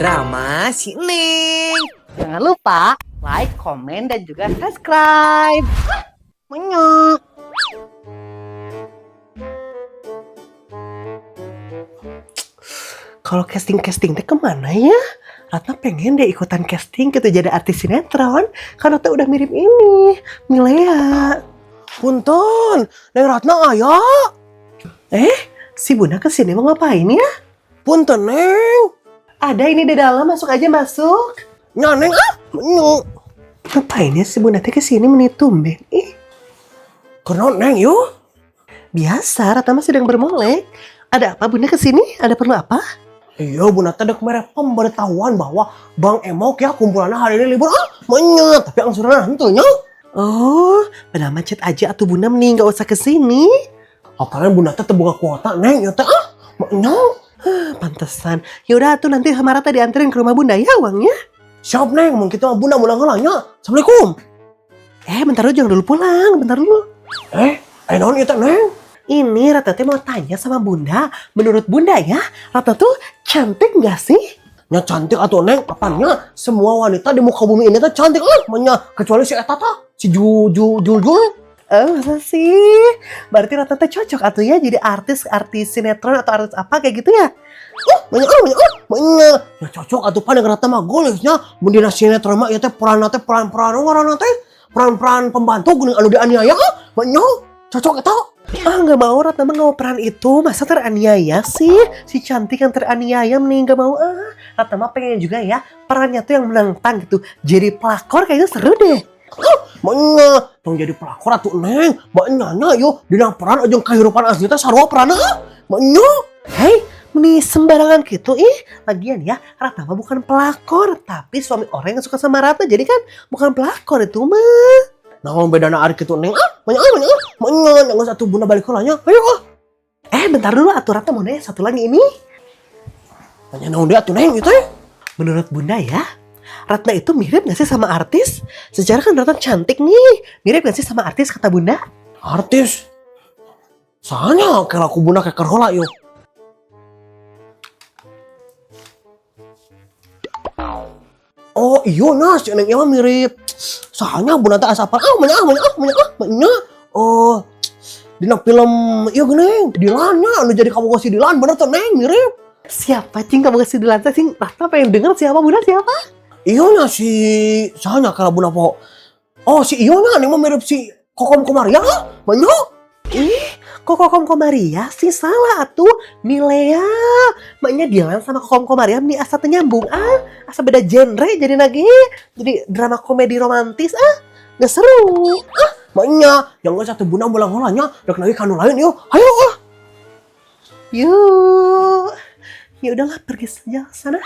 Drama si Neng. Jangan lupa like, komen, dan juga subscribe. Menyok. Kalau casting-casting teh kemana ya? Ratna pengen deh ikutan casting gitu jadi artis sinetron. Kan Ratna udah mirip ini, Milea. Punten, Neng Ratna aya. Eh, si Bunda kesini mau ngapain ya? Punten, Neng. Ada ini di dalam, masuk aja masuk. Nya, Neng, ah, menyok. Ngapain ya si Bunda teh kesini meni tumben? Ih. Kunaon, Neng, yuk. Biasa, Ratna mah sedang bermolek. Ada apa Bunda kesini? Ada perlu apa? Iya, Bunda teh dek mere pemberitahuan bahwa Bang Emok ya kumpulannya hari ini libur. Ah, menyet, tapi angsuran henteu nya. Oh, padahal macet aja atuh Bunda mending nggak usah kesini. Apalagi Bunda teh teu boga kuota, Neng, ya teh ah, menyet. Ah, pantesan. Yaudah atuh nanti sama Ratna dianterin ke rumah Bunda ya uangnya. Siap, Neng, mungkin mah Bunda mulang heula nya. Assalamualaikum. Eh, bentar dulu, jangan dulu pulang, bentar dulu. Eh, naon ieu teh, Neng? Ini Ratna teh mau tanya sama Bunda. Menurut Bunda ya, Ratna tuh cantik nggak sih? Ya cantik atuh Neng, apanya? Semua wanita di muka bumi ini tuh cantik ah, menya kecuali si eta tah, si Ju Ju Jul Jul. Oh, masa sih? Berarti Ratna teh cocok atuh ya jadi artis, artis sinetron atau artis apa kayak gitu ya? Oh, menya, ah, menya, ah, menya. Ya cocok atuh pan Ratna mah golisnya. Mun dina sinetron mah ieu teh peran teh peran-peran ngaranna teh peran-peran pembantu geuning anu dianiaya ah, menya. Cocok eta. Ah nggak mau, Ratna mah nggak mau peran itu. Masa teraniaya sih? Si cantik yang teraniaya nih nggak mau ah. Ratna mah pengen juga ya perannya tuh yang menantang gitu. Jadi pelakor kayaknya seru deh. Ah, menya tong jadi pelakor atuh Neng. Menya nya yo dina peran aja kehidupan asli teh sarua peranna ah. Menya. Hei, meni sembarangan gitu ih. Lagian ya, Ratna mah bukan pelakor, tapi suami orang yang suka sama Ratna. Jadi kan bukan pelakor itu mah. Nah, bedana ari kitu Neng ah, menya ah, menya ah, menya geus atuh Bunda balik heula nya. Ayo ah. Eh, bentar dulu atuh Ratna mau nanya satu lagi ini. Nanya naon deui atuh Neng ieu teh? Menurut Bunda ya, Ratna itu mirip gak sih sama artis? Secara kan Ratna cantik nih. Mirip gak sih sama artis kata Bunda? Artis? Soalnya kayak aku Bunda kayak heula yuk. Oh iya nah, si Neng mah mirip. Soalnya Bunda teh asa apa? Ah, menya, ah, menya, ah, menya, ah, menya. Oh, dina film iya geuning, Dilan nya anu jadi kamu si Dilan bener tuh Neng mirip. Siapa cing kamu si Dilan teh cing? Ratna pengen denger siapa Bunda siapa? Iya nya si soalnya kalau Bunda po. Oh si iyo nya Neng mah mirip si Kokom Komaria, ah, menya. Ih, kok Kokom Komaria sih salah atuh Milea. Maknya Dilan sama Kokom Komaria nih asa teu nyambung ah. Asa beda genre jadi lagi. Jadi drama komedi romantis ah. Gak seru. Ah, maknya yang geus atuh Bunda mulang heula nya rek lagi ka nu lain yuk. Ayo ah. Yuk. Ya udahlah pergi saja sana.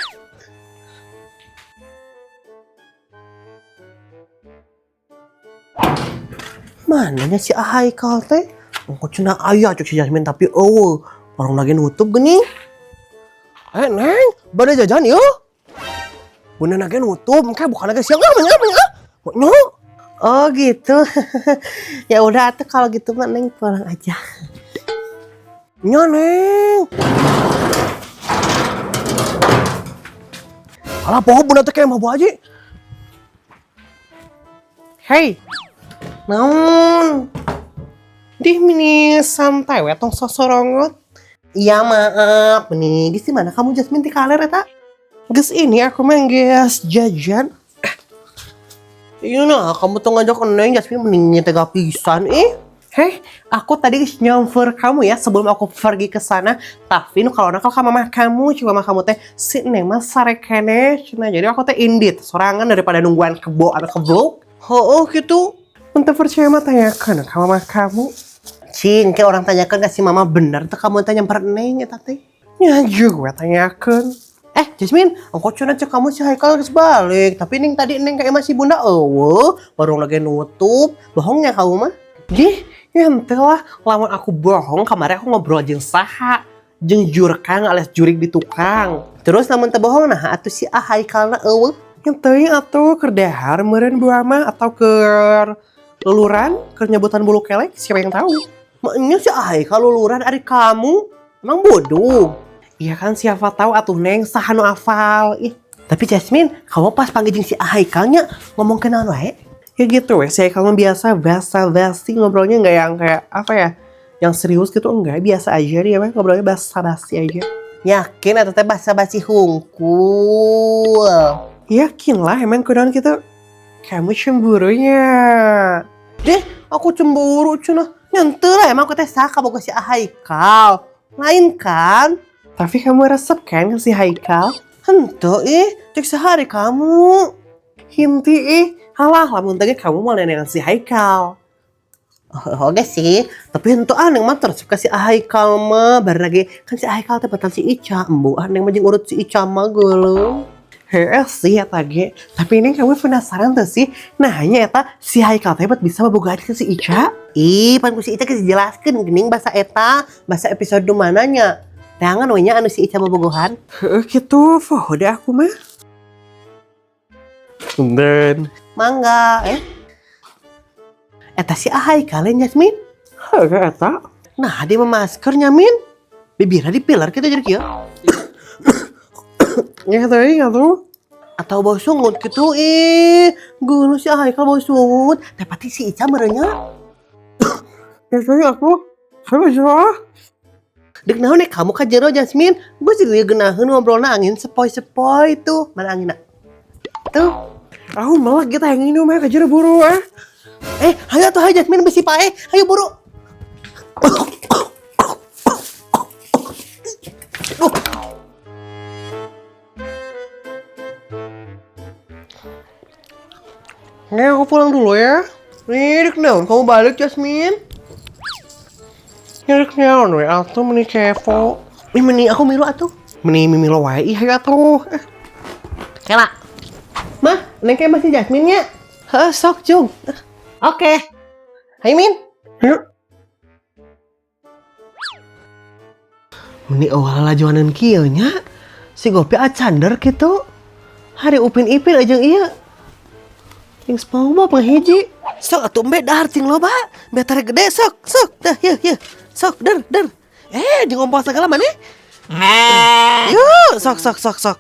Mananya si Haikal teh? Engko cenah aya cek si Jasmine tapi eueuh. Warung lagi nutup geuning. Eh Neng, bade jajan yeuh. Bunda lagi nutup, engke bukan lagi siang ah, menya, menya, ah. Menya. Oh gitu. Ya udah atuh kalau gitu mah Neng pulang aja. Nya Neng. Alah poho Bunda teh kayak mabuk aja. Hei. Naon? Dih meni santai we tong sosorongot. Iya maaf nih, di mana kamu Jasmine ti kaler eta? Geus ini aku mah geus jajan. Iya nah, kamu tuh ngajak Neng Jasmine mending tega pisan ih. Heh, aku tadi geus nyamper kamu ya sebelum aku pergi ke sana. Tapi nu kalau nakal ka mamah kamu, coba mah kamu teh si Neng mah sare keneh cenah. Jadi aku teh indit sorangan daripada nungguan kebo atau keblok. Oh, gitu. Untuk percaya mah tanyakan ke mama kamu. Cing, kayak orang tanyakan ke si mama bener tuh kamu tanya nyamper Neng eta teh. Ya juga tanyakan. Eh, Jasmine, engkau cenah cek kamu si Haikal geus balik. Tapi Neng tadi Neng kayak masih Bunda eueuh, warung lagi nutup. Bohongnya kamu mah. Dih, ya henteu lah. Lamun aku bohong, kemarin aku ngobrol jeung saha. Jeung jurkang alias jurik di tukang. Terus lamun teu bohong nah atuh si Haikalna eueuh. Henteu atuh keur dahar meureun buah mah atau keur luluran, keur nyebutan bulu kelek, siapa yang tahu? Maknya si Haikal luluran ari kamu. Emang bodoh. Iya kan siapa tahu atuh Neng saha nu afal. Ih, Tapi Jasmine, kamu pas panggil jeung si Haikalnya ngomong ke naon wae? Ya gitu weh, si Haikal mah biasa basa-basi ngobrolnya, nggak yang kayak apa ya? Yang serius gitu enggak, biasa aja dia mah ngobrolnya basa-basi aja. Yakin atau teh basa-basi hungkul? Yakin lah, emang kunaon gitu? Kamu cemburunya. Deh, aku cemburu cenah. Nyentuh lah emang aku teh saka boga si Haikal. Lain kan? Tapi kamu resep kan ke si Haikal? Henteu ih, cek sehari kamu. Hinti ih, halah lamun teh kamu mau dengan si Haikal. Oh, oke sih, tapi henteu ah neng mah resep ka si Haikal mah. Bar lagi kan si Haikal teh batan si Ica, embu ah neng mah jeung urut si Ica mah geuleuh. Heeh sih ya ge. Tapi ini kamu penasaran tuh sih. Nah hanya eta si Haikal teh bisa bobogohan ke si Ica. Ih, pan ku si Ica geus dijelaskeun geuning bahasa eta, bahasa episode mananya. Tangan we nya anu si Ica bobogohan. Heeh gitu, poho deh aku mah. Dan Mangga, eh. Eta si Haikal Jasmine. Heeh eta. Nah, dia masker Min. Bibirnya dipilar gitu jadi kieu. Ya tadi nggak tuh. Atau bau sungut gitu ih. Geuleuh si Haikal bau sungut. Teh pati si Ica merenya. Ya tadi aku. Sama siapa? Dek naon nih kamu ka jero Jasmine? Gue sih geunaheun ngobrolna angin sepoi-sepoi tuh. Mana anginna? Tuh. Aku malah kita yang ini mah kejar buru ah. Eh, hayo tuh hayo Jasmine besi pae. Hayo buru. Nih aku pulang dulu ya. Nih dek naon kamu balik Jasmine? Ya dek naon we atuh meni kepo. Ih, meni aku milu atuh. Meni mimilo wae ih hayo atuh. Kela. Mah, neng kayak masih Jasmine nya. Heh, sok jung. Oke. Hai Min. Yuk. Meni awal lajuanan kieu nya. Si Gopi acander gitu. Hari Upin Ipin aja iya. Yang SpongeBob ngahiji. Sok atuh embe dahar cing loba. Betar gede sok, sok. Dah, yeuh, yeuh. Sok, der, der. Eh, di ngompol segala mana? Yuk, sok, sok, sok, sok.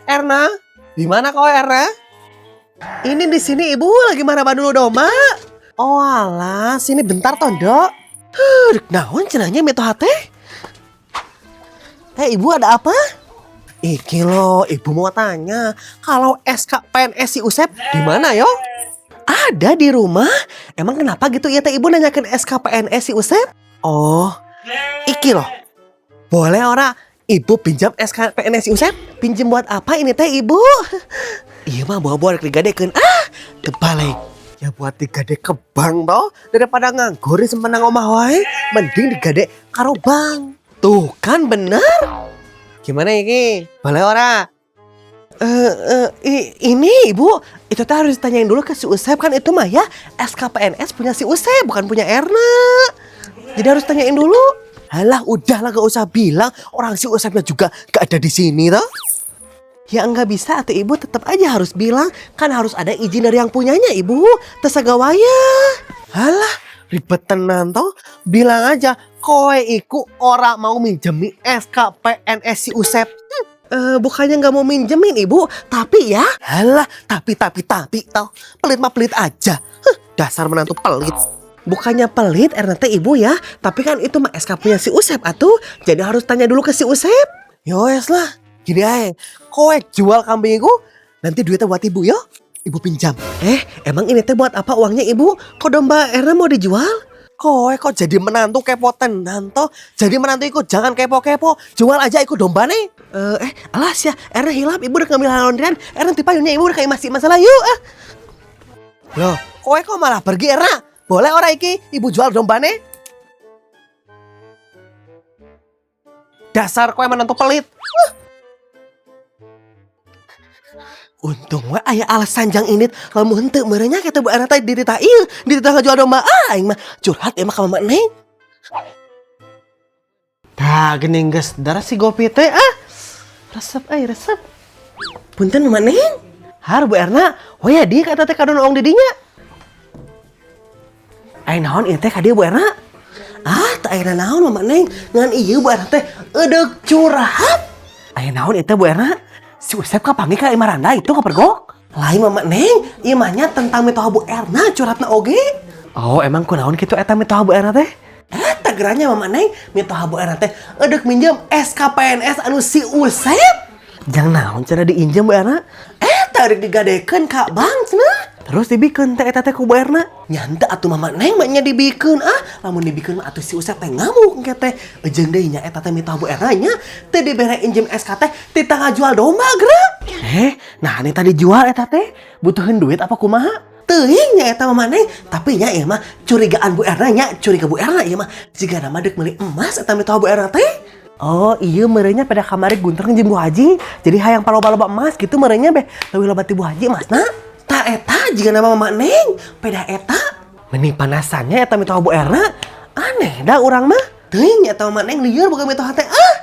Erna, di mana kau Erna? Ini di sini ibu lagi marah dulu domba. Oh alah, sini bentar tondo. Huh, naon cenahnya mitoha teh? Eh ibu ada apa? Iki loh, ibu mau tanya, kalau SKPNS si Usep di mana yo? Ada di rumah. Emang kenapa gitu ya teh ibu nanyakin SKPNS si Usep? Oh, iki loh. Boleh ora ibu pinjam SKPNS si Usep? Pinjam buat apa ini teh ibu? Iya mah bawa-bawa digadekeun. Ah, kebalik. Ya buat digade ke bank toh, daripada nganggur di sempenang omah wae, mending digade karo bank. Tuh kan bener. Gimana ini? Boleh ora? Ini ibu, itu teh harus ditanyain dulu ke si Usep kan itu mah ya SKPNS punya si Usep bukan punya Erna. Jadi harus tanyain dulu. Halah, udahlah gak usah bilang, orang si Usepnya juga gak ada di sini toh. Ya enggak bisa atau ibu tetap aja harus bilang, kan harus ada izin dari yang punyanya ibu. Tesagawaya. Halah, ribet tenan toh. Bilang aja, kowe iku ora mau minjemi SKPNS si Usep. Bukannya nggak mau minjemin ibu, tapi ya, halah, tapi toh, pelit mah pelit aja. Huh, dasar menantu pelit. Bukannya pelit Erna teh ibu ya, tapi kan itu mah SK punya si Usep atuh, jadi harus tanya dulu ke si Usep. Yowes lah, gini aja, kowe jual kambing iku, nanti duitnya buat ibu yo, ibu pinjam. Eh, emang ini teh buat apa uangnya ibu? Kok domba Erna mau dijual? Kowe kok jadi menantu kepo tenan toh? Jadi menantu iku jangan kepo-kepo, jual aja iku domba nih. Alas ya, Erna hilap, ibu udah ngambil laundryan, Erna tipayunnya ibu udah kayak masih masalah yuk. Ah. Loh, kowe kok malah pergi Erna? Boleh ora iki ibu jual dombane? Dasar kowe menantu pelit. Untung we aya alasan jang init lamun henteu meureun nya kitu Bu Erna teh dititah ieu, dititah ngajual domba aing mah curhat emang ka Mama Neng. Tah geuning geus darah si Gopi teh ah. Resep euy resep. Punten Mama Neng. Har Bu Erna, oh ya dia kata teh kadon ong di dinya. Aya naon ieu teh ka dieu Bu Erna? Ah, teu aya naon Mama Neng, ngan ieu Bu Erna teh eudeuh curhat. Aya naon itu, Bu Erna? Si Usep kapanggih ka imah randa itu kapergok? Lain, Mama Neng, ieu mah nya tentang mitoha Bu Erna curhatna oge. Oh, emang kunaon kitu eta mitoha Bu Erna teh? Eta geura nya, Mama Neng, mitoha Bu Erna teh edek minjem SKPNS anu si Usep. Jang naon cenah diinjem, Bu Erna? Eta edek digadekeun ka bank cenah. Terus dibikeun teh eta teh ku Bu Erna? Nya henteu atuh, Mama Neng, mah nya dibikeun ah. Lamun dibikeun mah atuh si Usep teh ngamuk engke teh. Jeung deui nya eta teh mitoha Bu Erna nya teu dibere injem SK teh titah ngajual domba geura. Eh, nah ini tadi jual eta teh butuhin duit apa kumaha? Teuing nya eta, Mama Neng, tapi nya ieu mah curigaan Bu Erna nya, curiga Bu Erna ieu mah jigana mah deuk meuli emas eta mitoha Bu Erna teh. Oh iya, meureun nya pada kamari Gunter jeung Bu Haji. Jadi hayang paloba-loba emas gitu meureun nya, beh leuwih loba ti Bu Haji emasna. Tah eta jigana Mama Neng, peda eta. Meni panasannya eta mitoha Bu Erna. Aneh dah urang mah. Teuing eta Mama Neng, lieur boga mitoha teh ah.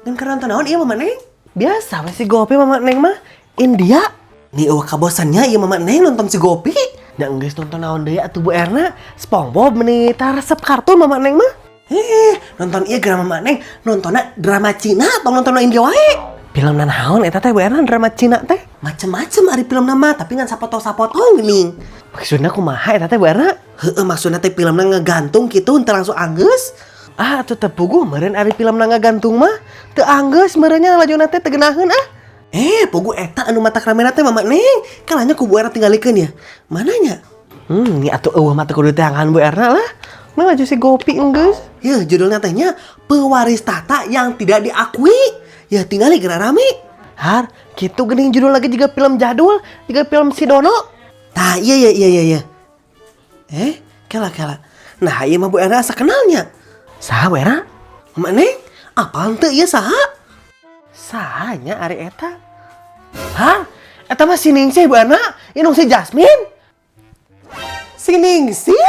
Ngan keur nonton naon ieu, Mama Neng? Biasa we si Gopi, Mama Neng mah. India. Nih euweuh kabosannya ieu Mama Neng nonton si Gopi. Nya geus nonton naon deui atuh, Bu Erna? SpongeBob meni tah resep kartun Mama Neng mah. Eh, nonton ieu geura, Mama Neng, nontonna drama Cina atau nonton India wae. Film naon eta teh, Bu Erna, drama Cina teh? Macem-macem ari film nama, tapi ngan sapotong-sapotong geuning. Maksudna kumaha eta teh, Bu Erna? Heeh, maksudna teh filmna ngegantung gitu, henteu langsung anggeus. Ah, atuh teu puguh meureun ari filmna ngagantung mah. Teu anggeus meureun nya lajuna teh teu geunaheun ah. Eh, puguh eta anu matak ramena teh, Mama Neng. Kalanya ku Bu Erna tinggalikeun ya. Mananya? Ini atuh euweuh mah teu kudu teangan Bu Erna lah. Mah aja si Gopi enggeus. Ya, judulnya teh nya Pewaris Tahta yang Tidak Diakui. Ya tinggali geura rame. Har, gitu geuning judul lagi juga film jadul, juga film si Dono. Tah, iya. Eh, kela kela. Nah, ieu mah Bu Erna asa kenalnya. Saha, Bu Erna? Mama Neng, apaan teu ieu saha? Saha nya ari eta? Hah? Eta mah si Ningsih, Bu Erna. Indung si Jasmine. Si Ningsih?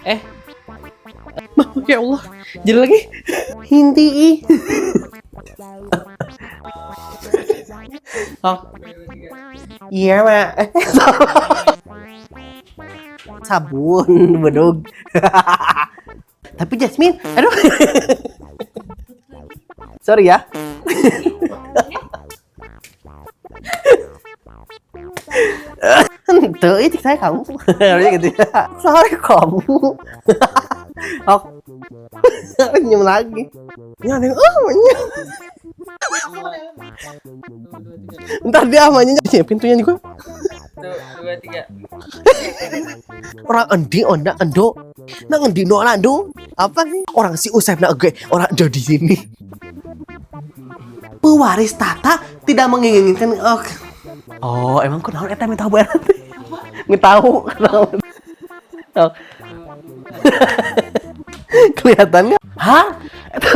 Eh, Ya Allah, jadi lagi. Hinti. Oh. Iya, Mak. Sabun bedug. Tapi Jasmine, aduh. Sorry ya. Ente, itu saya kamu. Harusnya gitu ya. Sorry kamu. Oh. Senyum lagi. Ya, ada yang, oh, senyum. Ntar dia amanya pintunya juga. Satu, dua, tiga. Orang endi onda endo. Nang endi no ando. Apa sih? Orang si Usep nak gue, orang endo di sini. Pewaris tahta tidak menginginkan. Oh, oh emang kunaon eta minta Bu Erna teh? Minta tahu kunaon. Oh. Kelihatan nggak? Hah? Eta